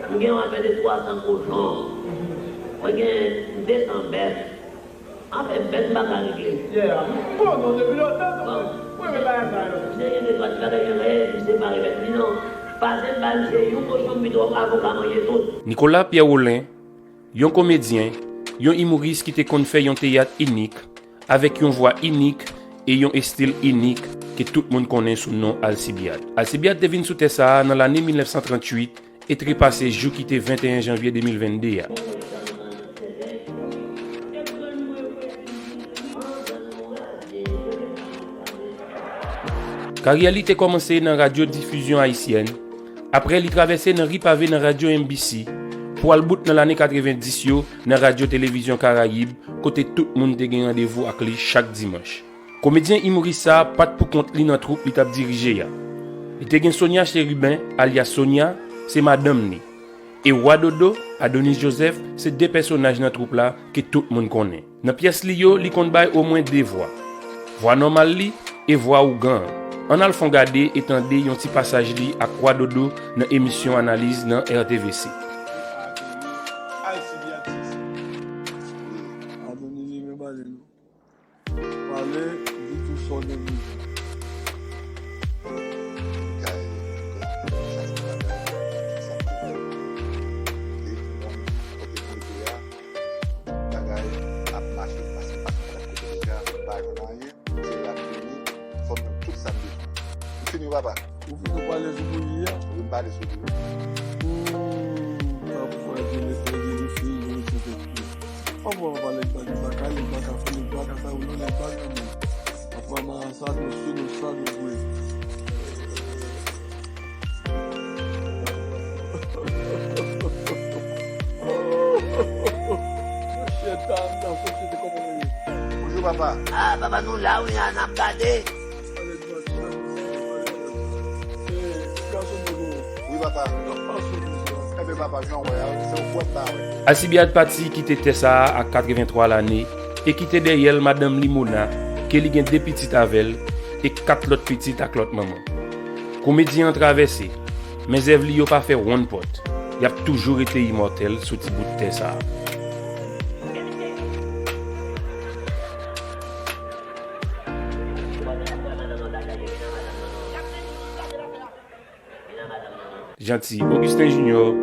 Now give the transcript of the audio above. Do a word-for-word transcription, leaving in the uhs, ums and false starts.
M gen yon afè de twa san kochon. Mwen gen de san bèf. Afè bèf m pa ka regle. Yeah. Bon, non, depi lontan, tou, mwen renmen bagay sa yo. Misye gen de twa ti bagay yo rèd, li separe bèf li non. Pase m ba misye yon kochon, m pito avoka manje tout. Nicolas Pierre Rolin, yon komedyen, yon imouris ki te konn fè yon teyat inik, avèk yon vwa inik e yon estil inik ke tout moun konnen sou non Alcibiade. Alcibiade te vin sou tè sa a nan lane mil nèf san tranntuit e trepase jou ki te venteyen janvye de mil vennde a. Karyè li te kòmanse nan Radyo Difizyon Ayisyèn, apre li travèse nan ri pave nan Radyo M B C, pou al bout nan lane katrevendis yo nan Radyo Televizyon Karayib, kote tout moun te gen randevou ak li chak dimanch. Komedyen imouris sa a pa t pou kont li nan twoup li t ap dirije a. Li te gen Sonia Chérubin, alyas Sonia, se madanm li. E Wa Dodo, Adonis Joseph, se de pèsonaj nan twoup la ke tout moun konnen. Nan pyès li yo, li konn bay omwen de vwa. Vwa nòmal li e vwa ougan an. Ann al fè yon gade e tande yon ti pasaj li ak Wa Dodo nan emisyon analiz nan R T V C. Pale, di tou sa w gen pou di. Kay, sa se bagay, sa se bagay. Li, bon, kote m rive a, bagay ap mache, pase, pase, pase kote deja, m pa jwenn anyen, se la m vini, fò m jwenn tout sa m bezwen. M fini, papa. Ou fini pale sou bouyi a? Wi, m pale sou bouyi. Hmm, pafwa, di le fè, di le fini, di le fini. Pafwa, pale bak, bak, ale bak, a fini bak, a sa ou nan le bak, nan men. Pafwa, ma sa, nou sou, nou sa, nou vwe. Monchè, dam, nan sosyete, kòman nou ye? Bonjou, papa. Ah, papa, nou la, wi, a, n ap gade. Wi, papa. Enben, papa, jan w wè a, se yon pwèt bagay. Alcibiade pati kite tè sa a ak katrevenntwa lane e kite dèyè l madanm li Mona, ke li gen de pitit avè l e kat lòt pitit ak lòt manman. Komedyen an travèse, men zèv li yo pa fè wonn pòt. Y ap toujou rete imòtèl sou ti bout tè sa a. Jeanty Augustin Junior,